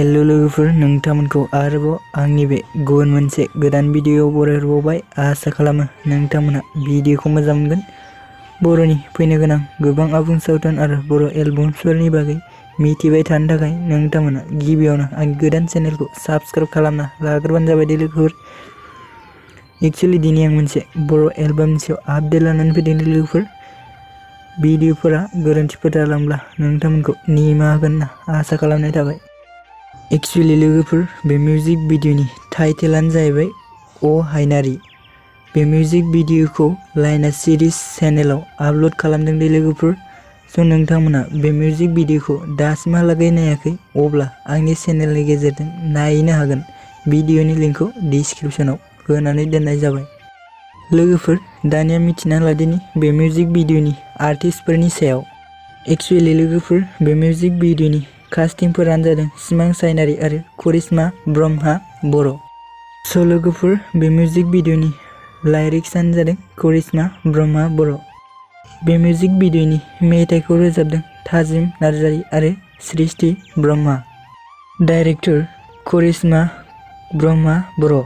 Hello लोगोफोर, नोंथांमोनखौ आरोबाव आंनि बे गुबुन मोनसे गोदान भिडिअ बरायहरबावबाय। आसा खालामो नोंथांमोना भिडिअखौ मोजां मोनगोन। बर'नि फैनो गोनां गोबां आबुं सावथुन आरो बर' एलबामफोरनि बागै मिथिबाय थानो थाखाय नोंथांमोना गिबियावनो आंनि गोदान चेनेलखौ साबस्क्राइब खालामना लाग्रोबानो जाबाय दे लोगोफोर। एक्चुअली दिनै आं मोनसे बर' एलबामनि सायाव आपडेट लानानै फैदों लोगोफोर। भिडिअफोरा गोरोन्थिफोर जालांब्ला नोंथांमोनखौ निमाहा होगोन होनना आसा खालामनाय थाबाय। एक्चुअली लोगोफोर, बे मिउजिक भिडिअनि टाइटेलानो जाहैबाय हाइनारि। बे मिउजिक भिडिअखौ लाइना सिरिज चेनेलाव आपल'ड खालामदों दे लोगोफोर। स' नोंथांमोना बे मिउजिक भिडिअखौ दासिमहालागै नायाखै अब्ला आंनि चेनेलनि गेजेरजों नायनो हागोन। भिडिअनि लिंकखौ डिसक्रिपसनाव होनानै दोननाय जाबाय। लोगोफोर, दानिया मिथिना लादिनि बे मिउजिक भिडिअनि आर्टिस्टफोरनि सायाव। एक्चुअली लोगोफोर, बे मिउजिक भिडिअनि कास्टिंफोरानो जादों सिमां चाइनारी आरो करिश्मा ब्रह्मा बर'। स' लोगोफोर, बे मिउजिक भिडिअनि लाइरिक्सआनो जादों करिश्मा ब्रह्मा बर'। बे मिउजिक भिडिअनि मेथाइखौ रोजाबदों थाजिम नार्जारी आरो सृष्टि ब्रह्मा। डाइरेक्टर करिश्मा ब्रह्मा बर'।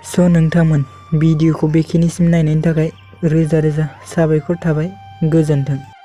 स' नोंथांमोन भिडिअखौ बेखिनिसिम नायनायनि थाखाय रोजा रोजा साबायखर थाबाय। गोजोन्थों।